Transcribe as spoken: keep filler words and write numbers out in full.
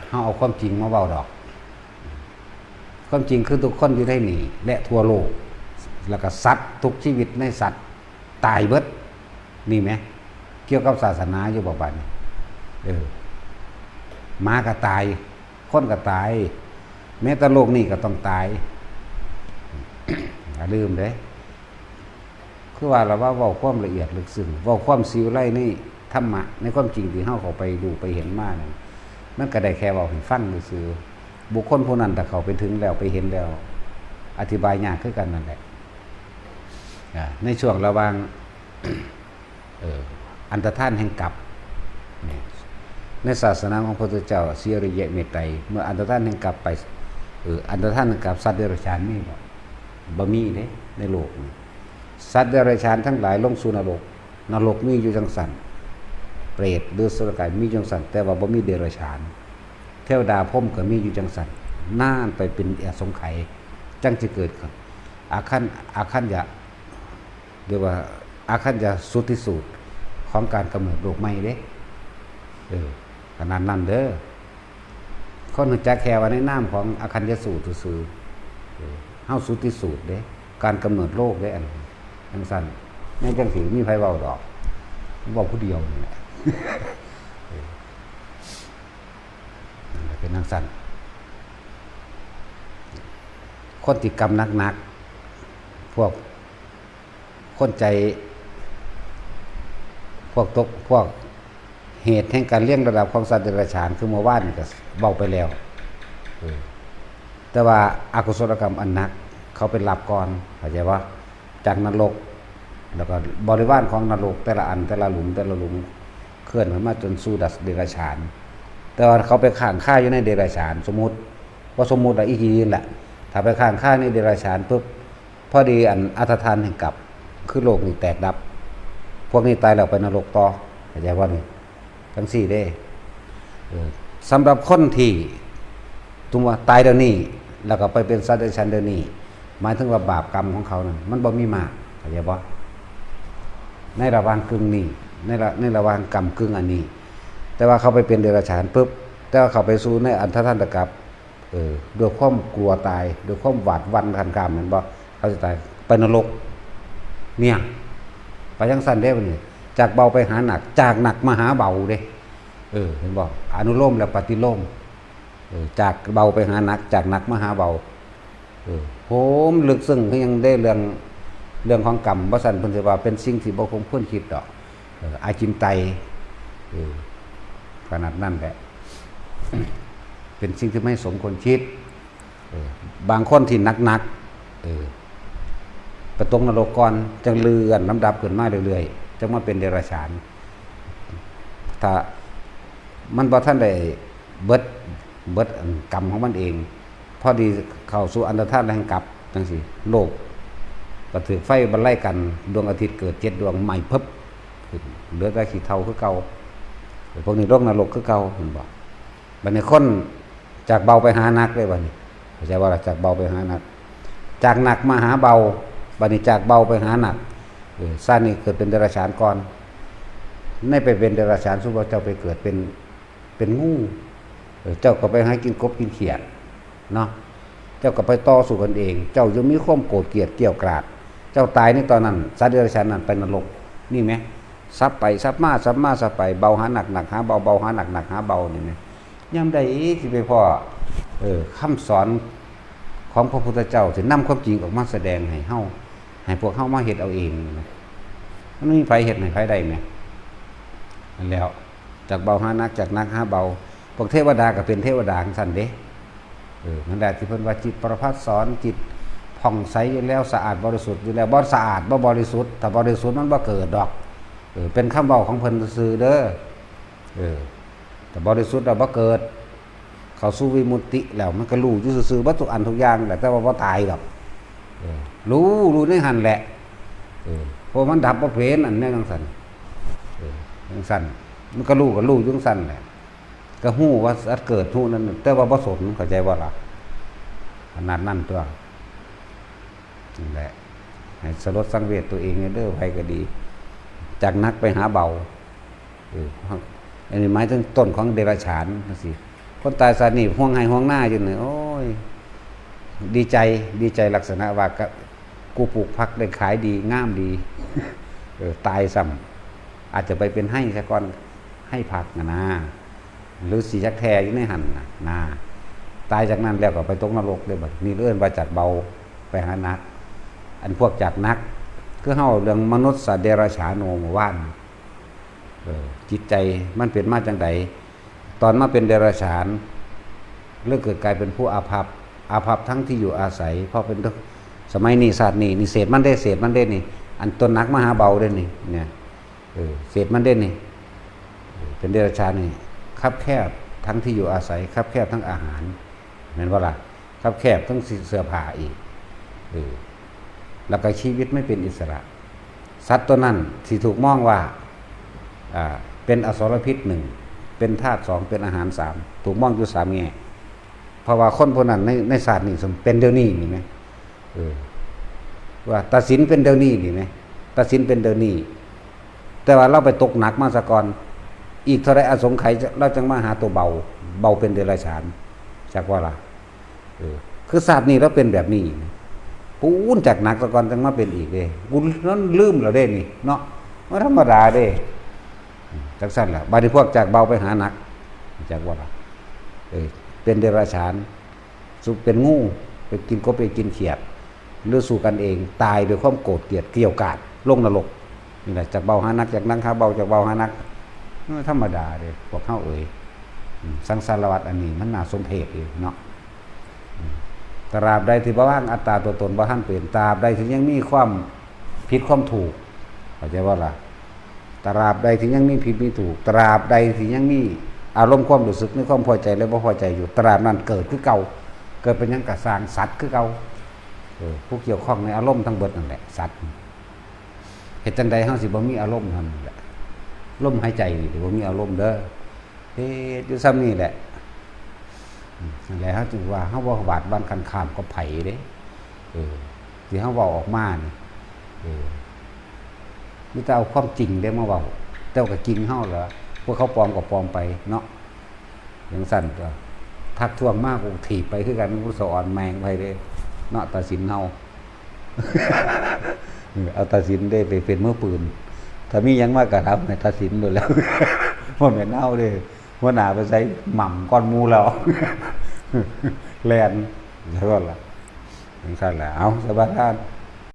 เฮาเอาความจริงมาเว้าดอก ความจริงคือทุกคนอยู่ในนี่และทั่วโลก แล้วก็สัตว์ทุกชีวิตในสัตว์ตายเบิด นี่แหม เกี่ยวกับศาสนาอยู่บ่บัดนี้ เออ หมาก็ตาย คนก็ตาย แม้แต่โลกนี้ก็ต้องตาย อย่าลืมเด้ คือว่าล่ะว่าเว้าความละเอียดลึกซึ้ง เว้าความสิวิไลในธรรมะ ในความจริงที่เฮาเข้าไปรู้ไปเห็นมานั่น มันก็ได้แค่เว้าให้ฟังซื่อๆ บุคคลผู้นั้นถ้าเข้าไปถึงแล้วไปเห็นแล้ว อธิบายยากคือกันนั่นแหละ อ่า ในช่วงระหว่าง เออ อันตรธานแห่งกลับ เนี่ย ในศาสนาของพระพุทธเจ้า สีอริยะเมตไตรย เมื่ออันตรธานแห่งกลับไป เออ อันตรธานแห่งกลับ สัตว์เดรัจฉานมีบ่ บ่มีเด้ ในโลกนี้ สัตว์เดรัจฉานทั้งหลายลงสู่นรก นรกมีอยู่จังซั่น เปรตหรืออสุรกายมีอยู่จังซั่น แต่ว่าบ่มีเดรัจฉาน เทวดาพรหมก็มีอยู่จังซั่น นานไปเป็นอสงไขย จั่งสิเกิดขึ้น อาคัน อาคันยะ เรียกว่า อาคันยะสุดที่สุดของการกำเนิดโลกใหม่เด้ เออ ขนาดนั้นเด้อ คนรู้จักแค่ว่าในนามของอาคันยะสูตรซื่อๆ เออ เฮาสุดที่สุดเด้ การกำเนิดโลกเด้ อัน จังซั่น แม่นจังสิมีไผเว้าดอก เว้าผู้เดียวนี่แหละ เออ นั่นแหละเป็นจังซั่น คนที่กำหนักๆ พวกคนใจ พวกตก พวกเหตุแห่งการเรียงระดับของสัตว์เดรัจฉาน คือเมื่อวานนี่ก็เว้าไปแล้ว เออ แต่ว่าอกุศลกรรมอันหนัก เขาไปรับก่อน เข้าใจบ่ จากนรก แล้วก็บริวารของนรกแต่ละอัน แต่ละหลุม แต่ละหลุม เคลื่อนขึ้นมาจนสู่เดรัจฉาน แต่ว่าเขาไปค้างคาอยู่ในเดรัจฉาน สมมุติ บ่สมมุติละ อีหลีนั่นแหละ ถ้าไปค้างคาในเดรัจฉานปุ๊บ พอดีอันอันตรธานแห่งกลับ คือโลกนี้แตกดับ พวกนี้ตายแล้วไปนรกต่อ เข้าใจบ่นี่ จั่งซี้เด้ เออ สำหรับคนที่ สมมุติว่าตายเดี๋ยวนี้ แล้วก็ไปเป็นสัตว์เดรัจฉานเดี๋ยวนี้ หมายถึงว่าบาปกรรมของเขานั่น มันบ่มีมาก เข้าใจบ่ ในระหว่างกึ่งนี้ ในระ ในระหว่างก้ำกึ่งอันนี้ แต่ว่าเขาไปเป็นเดรัจฉานปุ๊บ แต่ว่าเขาไปสู่ในอันตรธานกลับ เออ ด้วยความกลัวตาย ด้วยความหวาดหวั่นขั้นกล้า แม่นบ่ เขาสิตาย ไปนรก เนี่ย ไปจั่งซั่นเด้บัดนี้ จากเบาไปหาหนัก จากหนักมาหาเบาเด้ เออ เห็นบ่ อนุโลมและปฏิโลม เออ จากเบาไปหาหนัก จากหนักมาหาเบา เออ โหมลึกซึ้งคือหยังเด้ เรื่อง เรื่องของกรรม บ่ซั้นเพิ่นสิว่าเป็นสิ่งที่บ่ควรคิดดอก เออ อจินไตย เออ ขนาดนั้นแหละ เป็นสิ่งที่ไม่สมควรคิด เออ บางคนที่หนักๆ เออ ไปตกนรกก่อน จั่งเลื่อนลำดับขึ้นมาเรื่อยๆ จั่งมาเป็นเดรัจฉาน ถ้ามันบ่ทันได้เบิด เบิดอันกรรมของมันเอง พอดีเข้าสู่อันตรธานแห่งกลับ จั่งซี้ โลกก็ถืกไฟบรรลัยกัน ดวงอาทิตย์เกิดเจ็ดดวง ไหม้เพิบ เหลือแต่ขี้เถ้าคือเก่า พวกนี้ลงนรกคือเก่า เห็นบ่ บัดนี้คนจากเบาไปหาหนักเลยบัดนี้ เข้าใจบ่ล่ะ จากเบาไปหาหนัก จากหนักมาหาเบา บัดนี้จากเบาไปหาหนัก เออ ชาตินี้เกิดเป็นเดรัจฉานก่อน ในไปเป็นเดรัจฉาน สมมุติว่าเจ้าไปเกิดเป็น เป็นงู เออ เจ้าก็ไปหากินกบกินเขียด เนาะ เจ้าก็ไปต่อสู้กันเอง เจ้ายังมีความโกรธเกลียดเกรี้ยวกราด เจ้าตายในตอนนั้น สัตว์เดรัจฉานนั้นไปนรก นี่แหม สับไปสับมา สับมาสับไป เบาหาหนัก หนักหาเบา เบาหาหนัก หนักหาเบา นี่แหม ยามใดสิไปพ้อ เออ คำสอนของพระพุทธเจ้า สินำความจริงออกมาแสดงให้เฮา ให้พวกเฮามาเฮ็ดเอาเองนะ มันบ่มีไผเฮ็ดให้ไผได้แหม นั่นแหล้ว จากเบาหาหนัก จากหนักหาเบา พวกเทวดาก็เป็นเทวดาจั่งซั้นเด้ เออ นั่นแหละที่เพิ่นว่าจิตประภัสสร จิตผ่องใสอยู่แล้ว สะอาดบริสุทธิ์อยู่แล้ว บ่สะอาด บ่บริสุทธิ์ ถ้าบริสุทธิ์มันบ่เกิดดอก เออ เป็นคำเว้าของเพิ่นซื่อๆเด้อ เออ ถ้าบริสุทธิ์แล้วบ่เกิด เข้าสู่วิมุตติแล้วมันก็รู้อยู่ซื่อๆเบิดทุกอันทุกอย่างแหละ แต่ว่าบ่ตายดอก เออ รู้ รู้ในหั่นแหละ เออ เพราะมันดับบ่เป็น อันแนวจั่งซั้น เออ จั่งซั้น มันก็รู้ ก็รู้อยู่จั่งซั้นแหละ ก็ฮู้ว่าสัตว์เกิด ฮู้นั่น แต่ว่าบ่สน เข้าใจบ่ล่ะ ขนาดนั้นตั๊ว นั่นแหละ ให้สลดสังเวชตัวเองเด้อ ไผก็ดี จากหนักไปหาเบา เออ อันนี้หมายถึงต้นของเดรัจฉานจั่งซี้ คนตายชาตินี้ห่วงไฮ่ห่วงนาอยู่นี่ โอ้ย ดีใจ ดีใจลักษณะว่าก็ กูปลูกผักได้ขายดี งามดี เออ ตายซ้ำ อาจจะไปเป็นไฮ่ซะก่อน ไฮ่ผักน่ะนะ หรือสิจักแท่อยู่ในหั่นน่ะนะ ตายจากนั้นแล้วก็ไปตกนรกเลยบัดนี้ เอิ้นว่าจากเบาไปหาหนัก อันพวกจากหนัก คือเฮาเรื่องมนุษย์สัตว์เดรัจฉานโนเมื่อวาน เออ จิตใจมันเป็นมาจังใด ตอนมาเป็นเดรัจฉาน เรื่องเกิดกลายเป็นผู้อาภัพ อาภัพทั้งที่อยู่อาศัย เพราะเป็น สมัยนี้ชาตินี้ นี่เศษมันได้ เศษมันได้นี่ อันต้นหนักมาหาเบาได้นี่ เนี่ย เออ เศษมันได้นี่ เป็นเดรัจฉานนี่ คับแคบทั้งที่อยู่อาศัย คับแคบทั้งอาหาร แม่นบ่ล่ะ คับแคบทั้งเสื้อผ้าอีก เออ แล้วก็ชีวิตไม่เป็นอิสระ สัตว์ตัวนั้นที่ถูกมองว่า อ่า เป็นอสรพิษหนึ่ง เป็นธาตุสอง เป็นอาหารสาม ถูกมองอยู่สามแง่ เพราะว่าคนพวกนั้นใน ในชาตินี้สมเป็นเดี๋ยวนี้นี่ไหม เออ ว่าตัดสินเป็นเดี๋ยวนี้นี่ไหม ตัดสินเป็นเดี๋ยวนี้ แต่ว่าเราไปตกหนักมาซะก่อน อีกเท่าไรอสงไขยจะ เราจังมาหาตัวเบา เบาเป็นเดรัจฉาน จักว่าล่ะ เออ คือชาตินี้เราเป็นแบบนี้ ปูนจากหนักซะก่อนจังมาเป็นอีกเด้ กูนั้นลืมแล้วเด้นี่ เนาะ มันธรรมดาเด้ จังซั่นล่ะ บัดนี้พวกจากเบาไปหาหนัก จักว่าล่ะ เออ เป็นเดรัจฉาน สุเป็นงู ไปกินกบ ไปกินเขียด หรือสู้กันเอง ตายด้วยความโกรธเกลียดเกลี้ยวกราด ลงนรก นี่แหละ จากเบาหาหนัก จากหนักหาเบา จากเบาหาหนัก เออ ธรรมดาเด้ พวกเฮาเอ๋ย อืม สังสารวัฏอันนี้มันน่าสมเพชอยู่เนาะ อืม ตราบใดที่บ่วางอัตตาตัวตนบ่ทันเป็น ตราบใดที่ยังมีความผิดความถูก เข้าใจบ่ล่ะ ตราบใดที่ยังมีผิดมีถูก ตราบใดที่ยังมีอารมณ์ความรู้สึกในความพอใจและบ่พอใจอยู่ ตราบนั้นเกิดคือเก่า เกิดเป็นหยังก็สร้างสัตว์คือเก่า เออ ผู้เกี่ยวข้องในอารมณ์ทั้งเบิดนั่นแหละ สัตว์ เฮ็ดจั่งใดเฮาสิบ่มีอารมณ์หั่นแหละ ลมหายใจนี่สิบ่มีอารมณ์เด้อ เฮ็ดอยู่ซ่ำนี่แหละ อืม นั่นแหละ เฮาจึงว่าเฮาบ่บาดบั้นคันข้ามกับไผเด้ เออ ที่เฮาเว้าออกมานี่ เออ มีแต่เอาความจริงเด้มาเว้า แต่ว่าก็จริงเฮาล่ะ พวกเขาปลอมก็ปลอมไปเนาะ จังซั่นก็ ทักท้วงมากูถีบไปคือกัน กูสะออนแม่งไปเด้ เนาะ ตัดสินเฮา เอาตัดสินได้ไปเป็นมือปืน ถ้ามีหยังมากระทำให้ตัดสินโลดแล้ว บ่แม่นเฮาเด้ หัวหน้าไปใส่หม่ำก้อนหมู่แล้ว แล่น แล้วก็ล่ะ จังซั่นล่ะ เอา สบายท่าน